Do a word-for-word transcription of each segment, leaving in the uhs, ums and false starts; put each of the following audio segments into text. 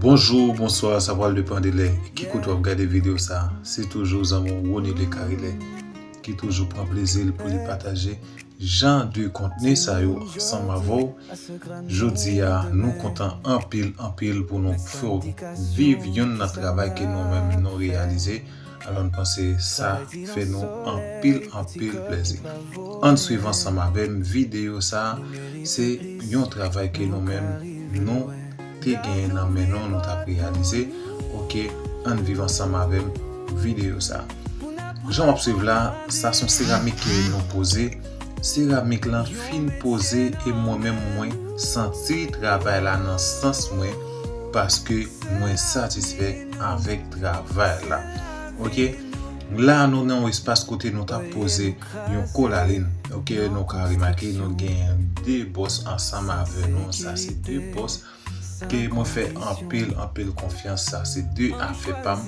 Bonjou, bonswa, sa pral depann de lè ki kote w ap gade videyo sa. Se toujou zanmi w Rony Lecarillet ki toujou pran plezi l pou li pataje jan de kontni sa yo ansanm avè w. Jodi a, nou kontan anpil, anpil pou nou fè w viv youn nan travay ke nou menm nou reyalize. Alò, n panse sa fè nou anpil, anpil plezi. Ann swiv ansanm avè m videyo sa. Se yon travay ke nou menm nou te genyen nan men nou, nou t ap reyalize. Oke, ann viv ansanm avè m videyo sa. Jan w ap swiv la, sa se yon seramik ke nou poze. Seramik lan fin poze e mwen menm mwen santi travay la nan sans mwen paske mwen satisfè avèk travay la. Oke, la nou nan yon espas kote nou t ap poze yon kolalin. Oke, nou ka remake nou gen de bòs ansanm avè nou. Sa se de bòs ke mwen fè anpil, anpil konfyans. Sa se de afè pa m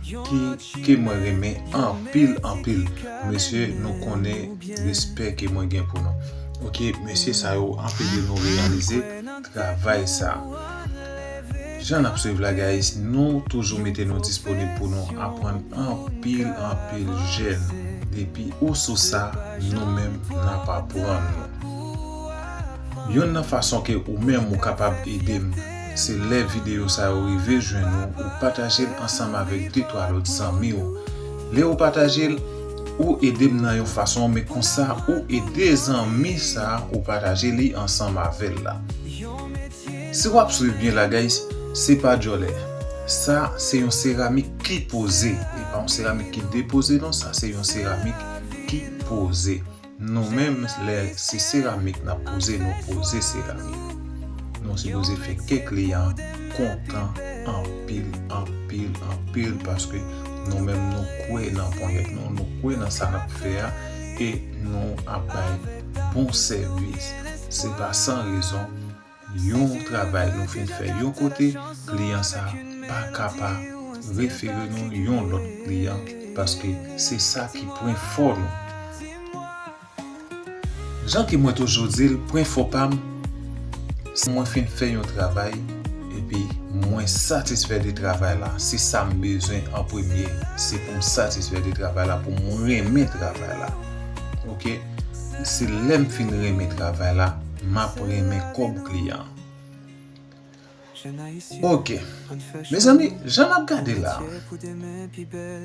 ki, ke mwen renmen anpil, anpil. Mesye, nou konnen respè ke mwen gen pou nou. Oke, mesye sa yo anpil de nou reyalize travay sa. Jan n ap swiv la, guys, nou toujou mete nou disponib pou nou aprann anpil, anpil jèn. Depi ou sou sa, nou menm n ap aprann nou. Youn nan fason ke ou menm ou kapab ede m, se lè videyo sa yo rive jwenn ou, ou pataje l ansanm avèk de twa lòt zanmi w. Lè ou pataje l, ou ede m nan yon fason, men konsa ou ede zanmi sa ou pataje li ansanm avè l la. Si w ap swiv byen la, guys, se pa djòlè. Sa se yon seramik ki poze. E pa yon seramik ki depoze, non, sa se yon seramik ki poze. Nou menm, lè se seramik n ap poze, nou poze seramik. Nou sipoze fè kèk kliyan kontan anpil, anpil, anpil, paske nou menm nou kwè nan ponyèt nou, nou kwè nan sa n ap fè a, e nou ap bay bon sèvis. Se pa san rezon, yon travay nou fin fè yon kote, kliyan sa pa ka pa refere nou yon lòt kliyan, paske se sa ki pwen fò nou. Jan ke mwen toujou di l, pwen fò pa m, si mwen fin fè yon travay, epi mwen satisfè de travay la, se sa m bezwen an premye, se pou m satisfè de travay la, pou m renmen travay la. Oke? Se lè m fin renmen travay la, m ap renmen kòb kliyan. Oke. Mezanmi, jan n ap gade la,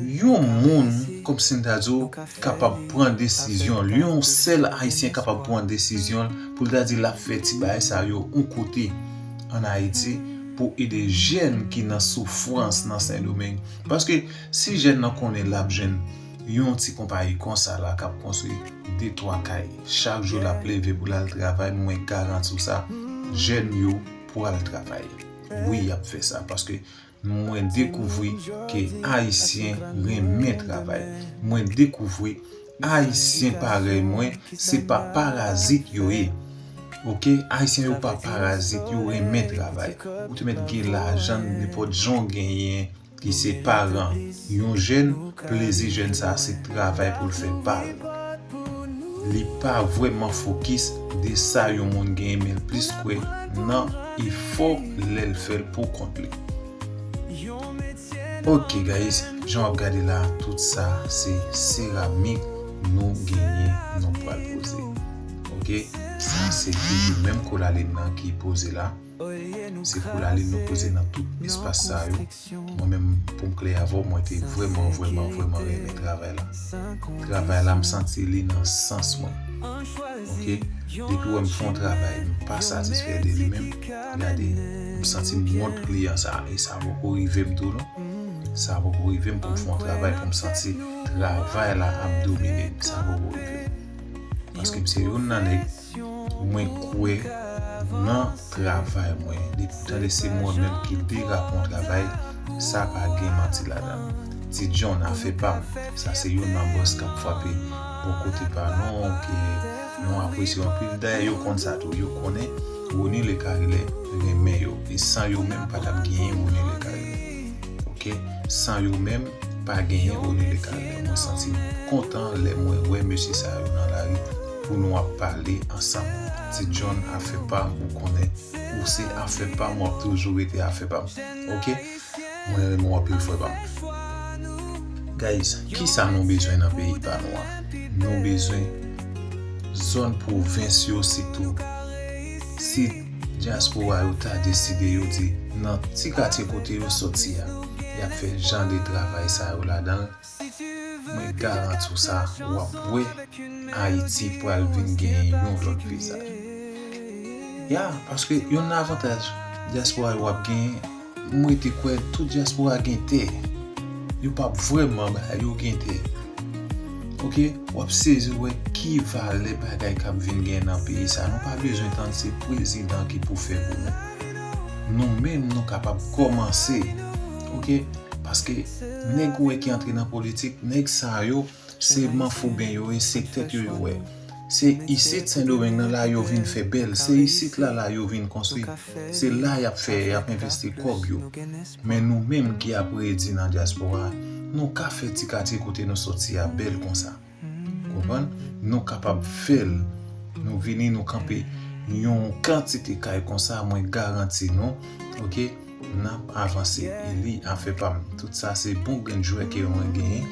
yon moun kòmsi n ta di w kapab pran desizyon l, yon sèl Ayisyen kapab pran desizyon l pou l ta di l ap fè ti bagay sa yo yon kote ann Ayiti pou ede jèn ki nan soufrans nan Sendomeng. Paske si jèn nan konnen l ap jwenn yon ti konpayi konsa la k ap konstwi de twa kay, chak jou l ap leve pou l al travay, mwen garanti w sa, jèn yo pral travay. Wi, y ap fè sa, paske mwen dekouvri ke Ayisyen renmen travay. Mwen dekouvri Ayisyen parèy mwen, se pa parazit yo ye. Oke? Ayisyen yo pa parazit, yo renmen travay. Ou te mèt gen lajan, nenpòt jan w genyen, ki se paran yon jèn, plezi jèn sa a se travay pou l fè pa l. Li pa vrèman fokis de sa yon moun genyen, men l plis kwè nan efò lè l fè l pou kont li. Oke, guys, jan w ap gade la, tout sa se seramik nou genyen, nou pral poze. Oke, sa se toujou menm kolalin nan ki poze la. Se kolalin nou poze nan tout espas sa yo. Mwen menm, pou m klè avè w, mwen te vrèman, vrèman, vrèman renmen travay la. Travay la, m santi li nan sans mwen. Oke? Depi w wè m fè yon travay, m pa satisfè de li menm, gade, m santi m wont kliyan sa, e sa poko rive m tou, non. Sa poko rive m pou m fè yon travay, pou m santi travay la ap domine m. Sa poko rive m. Paske m se youn nan nèg, mwen kwè nan travay mwen. Depi w tande se mwen menm ki derape yon travay, sa pa gen manti ladan l. Ti John, afè pa m, sa se youn nan bòs k ap frape bò kote pa nou, ke nou apresye anpil. Dayè, yo konn sa tou, yo konnen Rony Lecarillet renmen yo. E san yo menm, pa t ap genyen Rony Lecarillet. Oke? San yo menm, pa genyen Rony Lecarillet. Mwen santi m kontan lè mwen wè mesye sa yo nan lari pou nou ap pale ansanm. se John afè pa m, ou konnen, ou se afè pa m, w ap toujou rete afè pa m. Ok? Mwen renmen w anpil, frè pa m. Guys, kisa nou bezwen nan peyi pa nou an? Nou bezwen zòn pwovens yo sitou. Si dyaspora yo ta deside yo di nan ti katye kote yo soti a, y ap fè jan de travay sa yo ladan l, mwen garanti w sa, w ap wè Ayiti pral vin gen yon lòt vizaj. Ya, paske yon avantaj dyaspora yo ap genyen, mwen te kwè tout dyaspora gen tè. Yo p ap vrèman bay yo gen tè. Ok, w ap sezi wè ki valè bagay k ap vin gen nan peyi sa. Nou pa bezwen tann se prezidan ki pou fè pou nou. Nou menm nou kapab kòmanse. Ok, paske nèg ou wè ki antre nan politik, nèg sa yo, se manfouben yo ye, se tèt yo yo wè. Se isit Sendomeng nan la yo vin fè bèl, se isit la la yo vin konstwi. Se la y ap fè, y ap envesti kòb yo. Men nou menm ki ap redi nan dyaspora, nou ka fè ti katye kote nou soti a bèl konsa. Konprann? Nou kapab fè l. Nou vini, nou kanpe yon kantite kay konsa, mwen garanti nou, ok, n ap avanse. E li afè pa m. Tout sa se bon grenn jwè ke mwen genyen.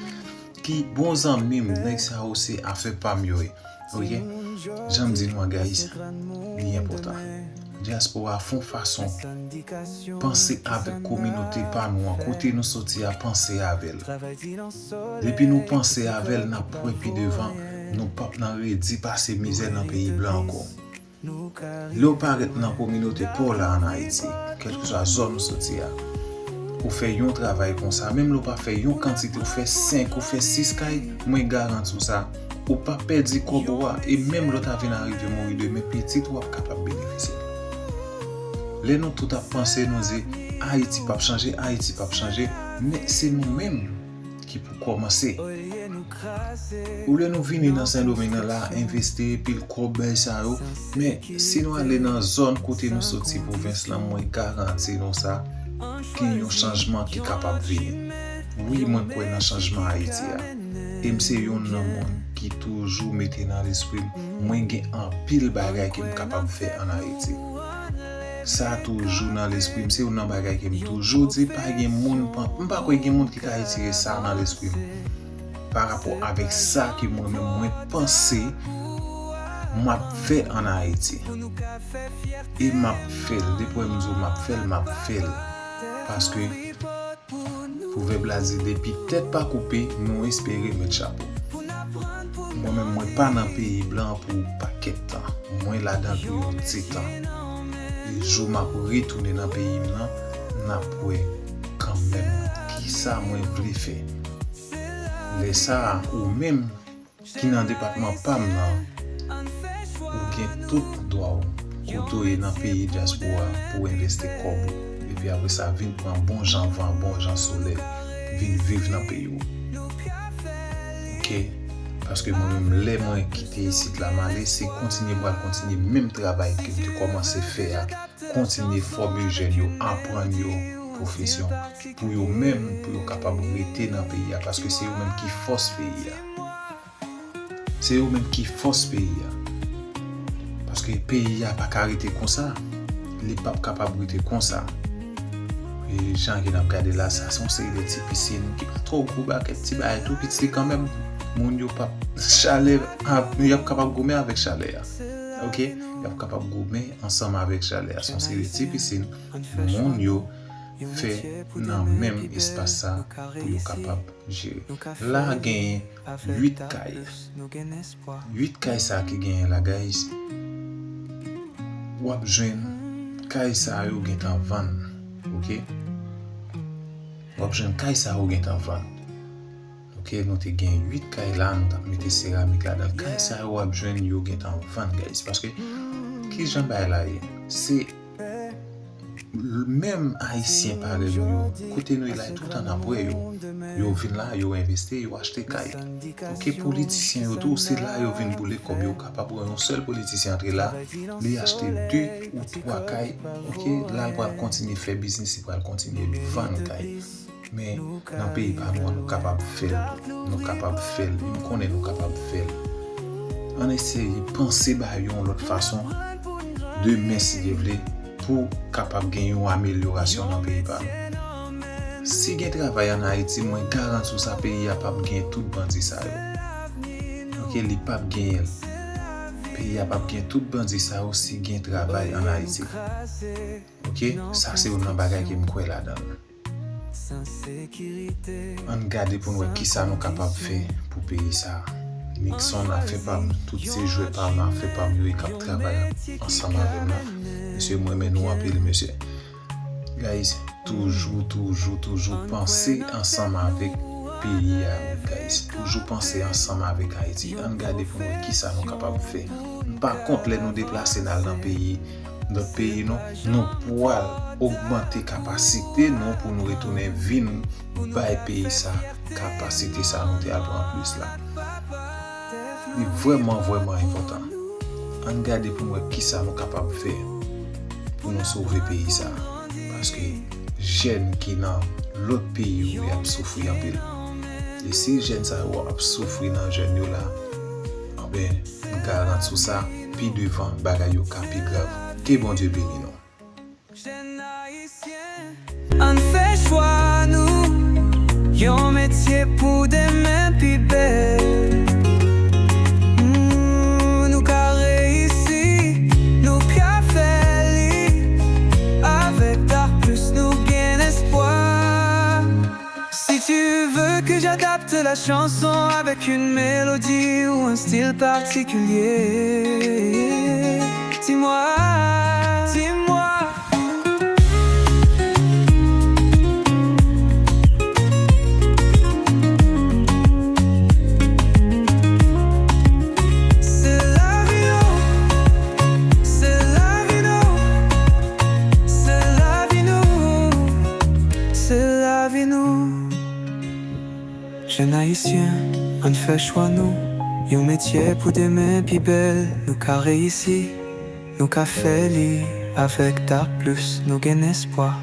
Ki bon zanmi m, nèg sa yo se afè pa m yo ye. Ok? Jan m di nou an, guys, li enpòtan. Dyaspora fè yon fason panse avèk kominote pa nou an, kote nou soti a, panse avè l. Depi nou panse avè l, n ap wè pi devan, nou p ap nan redi pase mizè nan peyi blan ankò. Lè w parèt nan kominote pa w la ann Ayiti, kèlkeswa zòn ou soti a, ou fè yon travay konsa, menm lè w pa fè yon kantite, ou fè senk, ou fè sis kay, mwen garanti w sa, ou p ap pèdi kòb ou a, e menm lè w ta vin arive mouri demen, pitit ou ap kapab benefisye l. Lè nou tout ap panse, nou di, Ayiti p ap chanje, Ayiti p ap chanje, men se nou menm ki pou kòmanse. Olye nou vini nan Sendomeng nan la, envesti pil kòb bay sa yo, men si nou ale nan zòn kote nou soti pwovens lan, mwen garanti nou sa, gen yon chanjman ki kapab vini. Wi, mwen kwè nan chanjman Ayiti a. E m se youn nan moun ki toujou mete nan lespri m, mwen gen anpil bagay ke m kapab fè ann Ayiti. Sa toujou nan lespri m, se youn nan bagay ke m toujou di, pa gen moun, pa, m pa kwè gen moun ki ka retire sa nan lespri m. Pa rapò avèk sa ke mwen menm mwen panse m ap fè ann Ayiti. E m ap fè l, depi w wè m di w m ap fè l, m ap fè l. Paske pwovèb la di, depi tèt pa koupe, nou espere met chapo. Mwen menm, mwen pa nan peyi blan pou pakèt tan. Mwen ladan l pou yon ti tan. E jou m ap retounen nan peyi m nan, n ap wè kanmenm kisa mwen vle fè. Lè sa a, ou menm ki nan depatman pa m nan, ou gen tout dwa w, kote w ye nan peyi dyaspora, pou w envesti kòb ou. Epi apre sa, vin pran bon jan van, bon jan solèy, vin viv nan peyi w. Ok? Paske mwen menm, lè mwen kite isit la, m ale, se kontinye, m pral kontinye menm travay ke m te kòmanse fè a, kontinye fòme jèn yo, aprann yo pwofesyon, pou yo menm, pou yo kapab rete nan peyi a, paske se yo menm ki fòs peyi a. Se yo menm ki fòs peyi a. Paske peyi a pa ka rete konsa. Li p ap kapab rete konsa. E jan ke n ap gade la, sa se yon seri de ti pisin ki pa twò gwo, ba kèk ti bagay tou piti kanmenm. Moun yo p ap, chalè, ap, y ap kapab goumen avèk chalè a. Ok? Y ap kapab goumen ansanm avèk chalè a. Se yon seri de ti pisin moun yo fè nan menm espas sa pou yo kapab jere. La genyen uit kay. Uit kay sa ki genyen la, guys, w ap jwenn kay sa yo gentan vann. Ok? W ap jwenn kay sa yo gentan vann. Ok, nou te gen uit kay la, nou t ap mete seramik ladan. Kay sa yo w ap jwenn yo gentan vann, guys. Paske, ki jan bagay la ye? Se menm Ayisyen parèy nou yo, kote nou ye la, toutan n ap wè yo. Yo vin la, yo envesti, yo achte kay. Ok, politisyen yo tou, se la yo vin boule kòb yo. Ou kapab wè yon sèl politisyen antre la, li achte de ou twa kay. Ok, la l pral kontinye fè biznis, li pral kontinye vann kay. Men nan peyi pa nou an, nou kapab fè l tou. Nou kapab fè l. M konnen nou kapab fè l. Ann eseye panse bagay yo yon lòt fason. demen, si Dye vle, pou kapab gen yon amelyorasyon nan peyi pa nou. Si gen travay ann Ayiti, mwen garanti w sa, peyi a p ap gen tout bandi sa yo. Oke, li p ap genyen l. Peyi a p ap gen tout bandi sa yo si gen travay ann Ayiti. Oke, sa se youn nan bagay ke m kwè ladan l. Ann gade pou n wè kisa nou kapab fè pou peyi sa. Nixon, afè pa m, tout se jwè pa m, afè pa m yo, e k ap travay ansanm avè m la. Mesye, mwen renmen nou anpil, mesye. Guys, toujou, toujou, toujou panse ansanm avèk peyi a, guys. Toujou panse ansanm avèk Ayiti. Ann gade pou n wè kisa nou kapab fè. M pa kont lè nou deplase n al nan peyi, lòt peyi, non. Nou pral ogmante kapasite nou pou nou retounen vin bay peyi sa kapasite sa nou te al pran plis la. Li vrèman, vrèman enpòtan. Ann gade pou n wè kisa nou kapab fè pou nou sove peyi sa. Paske jèn ki nan lòt peyi yo, y ap soufri anpil. E si jèn sa yo ap soufri nan jèn yo la, anben, m garanti w sa, pi devan, bagay yo ka pi grav. Ke Bondye beni nou. Jèn ayisyen, ann fè chwa nou, yon metye pou demen pi bèl. Mm, nou ka reyisi, nou ka fè li. Avèk Dark Plus, nou gen espwa. Si tu veux que j'adapte la chanson avec une mélodie ou un style particulier, dis-moi, dis-moi. C'est la vie, oh. C'est la vie, non. C'est la vie, non. C'est la vie, non. Jèn ayisyen, ann fè chwa nou. Yon metye pou demen pi bèl. Nou ka reyisi, nou ka fè li. Avèk Dark Plus, nou gen espwa.